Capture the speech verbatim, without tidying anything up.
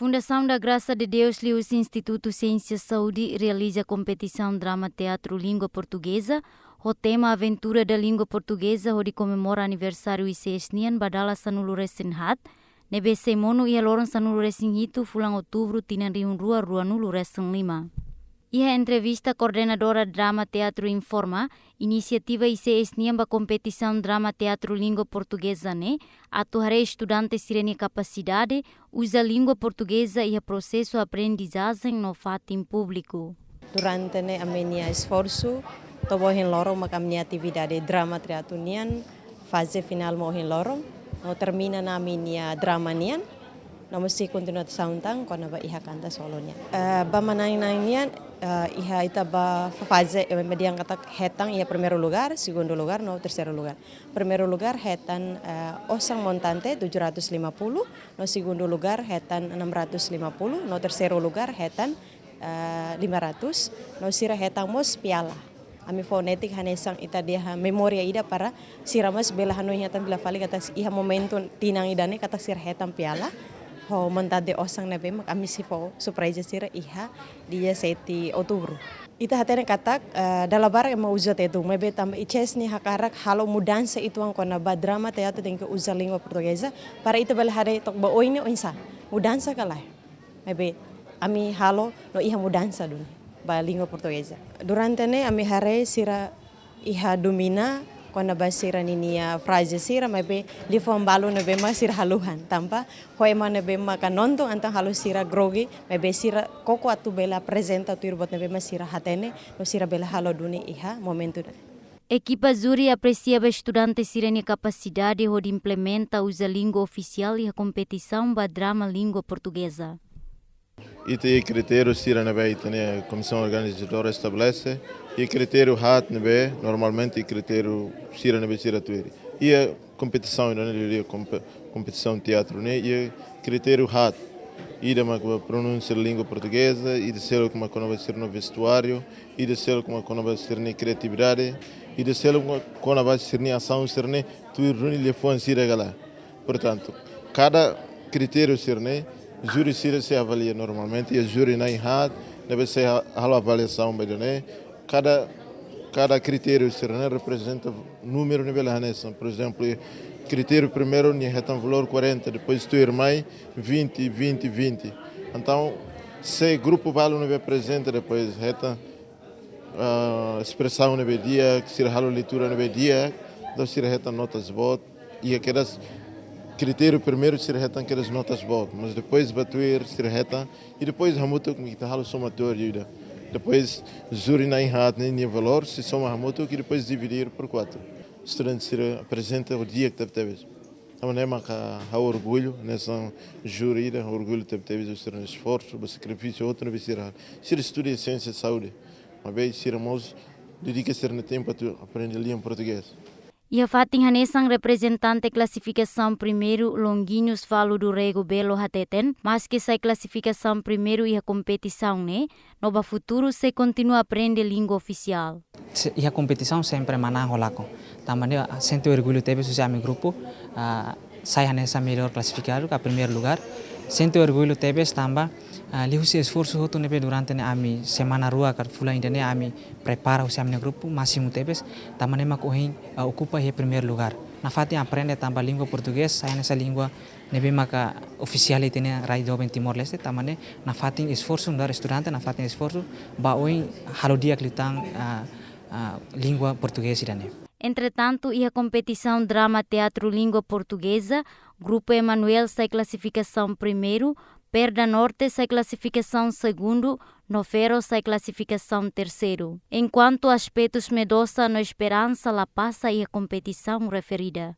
Fundasaun da Graça de Deus liuhusi Institutu Siénsia Saúde realiza kompetisaun drama teatru língua portugeza ho tema Aventura da Língua Portuguesa, hodi komemora aniversáriu I C S nian ba dala sanulu-resin-haat, ne'ebé sei monu iha loron sanulu-resin-hitu fulan Outubru tinan rihun rua ruanulu-resin-lima. Iha entrevista, koordenadora drama teatru informa, inisiativa I C S nian ba kompetisaun drama teatru língua portugeza ne'e atu haree estudante sira-nia kapasidade uza língua portugeza iha prosesu aprendizajen no fatin públiku. Durante ne'e ami-nia esforsu, to'o ba ohin loron maka ami-nia atividade drama teatru nian faze finál mak ohin loron, no termina ona ami-nia drama nian, no mós kontinuasaun tan kona-ba iha kanta solo nian. Eh, ba manán-na'in nian, eh, iha ita ba faze, eh, median katak hetan iha primeiru lugár, segundu lugár, no terseiru lugár. Primeiru lugár hetan, eh, osan montante tujuh ratus lima puluh, no segundu lugár hetan enam ratus lima puluh, no terseiru lugár hetan, eh, lima ratus, no sira hetan mós piala. Ami fó netik hanesan ita dehan memória ida para sira mós bele hanoin-hetan fila fali katak iha momentu tinan ida-ne'e katak sira hetan piala ho montante osan ne'ebé mak ami sei fó surpreza sira iha dia sete Outubru. Ita hatene katak, eh, dala barak ema uza tetun, maibé tanba I C S nian hakarak halo mudansa uitoan kona-ba drama teatru tenke uza língua portugeza, para ita bele haree to'ok ba oin ne'e oinsá, mudansa ka lae. Maibé ami halo no iha mudansa duni ba língua portugeza. Durante ne'e ami haree sira iha domina kona-ba sira ninia fraze sira, maibé liafuan balu ne'ebé mak sira haluhan. Tanba ho ema ne'ebé maka nonton entaun halo sira grogi, maibé sira koko atu bele aprezenta tuir buat ne'ebé mak sira hatene, no sira bele halo duni iha momentu ne'e. Ekipa júri apresia ba estudante sira-nia kapasidade hodi implementa uza língua ofisiál iha kompetisaun ba drama língua portugeza. Ita iha kritériu sira ne'ebé ita-nia komisaun organizadora estabelese, iha kritériu haat ne'ebé normalmente kritériu sira ne'ebé sira tuir. Iha kompetisaun ida-ne'e, iha kompe-, kompetisaun teatru ne'e, iha kritériu haat. Ida mak pronúnsia língua portugeza, ida seluk mak kona-ba sira-nia vestuáriu, ida seluk mak kona-ba sira-nia kriatividade, ida seluk mak kona-ba sira-nia asaun sira-ne'e tuir duni liafuan sira ka lae. Portantu, kada kritériu sira-ne'e, júri sira sei avalia normalmente, iha júri na'in haat ne'ebé sei ha-, halo avaliasaun ba ida-ne'e. Kada, kada kritériu sira-ne'e reprezenta númeru ne'ebé la hanesan. Por ezemplu, kritériu primeiru nia hetan valór quarenta, depois tuirmai vinte, vinte, vinte. Entaun, se grupu balu ne'ebé aprezenta, depois hetan, ah, espresaun ne'ebé di'ak, sira halo leitura ne'ebé di'ak, entaun sira hetan notas boot. Iha kedas kritériu primeiru sira hetan kedas notas boot, mas depois ba tuir sira hetan, i depois hamutuk ita halo somatóriu ida. Depois júri na'in haat ne'e nia valór sei soma hamutuk i depois dividir por quatro. Estudante sira aprezenta ho di'ak tebetebes. Tanba ne'e maka ha'u orgullu, hanesan júri ida, orgullu tebetebes ba sira-nia esforsu, ba sakrifísiu hotu ne'ebé sira halo. Sira estuda siénsia saúde, maibé sira mós dedika sira-nia tempu atu aprende lian portugés. Iha fatin hanesan, reprezentante klasifikasaun primeiru Longuinhos Valo do Rego Belo hateten, maski sai klasifikasaun primeiru iha kompetisaun ne'e, no ba futuru sei kontinua aprende língua ofisiál. Se-, iha kompetisaun sempre manán ho lakon. Tanba ne'e, ah, sente orgullu tebes husi ami grupu, ah, sai hanesan melhor klasifikadu ka primeiru lugár. Sente orgullu tebes tanba, ah, liuhusi esforsu hotu ne'ebé durante ne'e ami semana rua ka fulan ida-ne'e ami prepara husi ami-nia grupu másimu tebes, tanba ne'e mak ohin, ah, okupa iha primeiru lugár. Nafatin aprende tanba língua portugés sai hanesan língua ne'ebé maka ofisiál iha ita-nia rai doben Timor-Leste, tanba ne'e nafatin esforsu, nu'udar estudante nafatin esforsu ba oin halo di'ak liután, ah, ah, língua portugés ida-ne'e. Entretantu, iha kompetisaun drama teatru língua portugeza, grupu Emanuel sai klasifikasaun primeiru, Perda Norte sai klasifikasaun segundu, no Fero sai klasifikasaun terseiru. Enkuantu aspetus medosa no esperansa la pasa iha kompetisaun referida.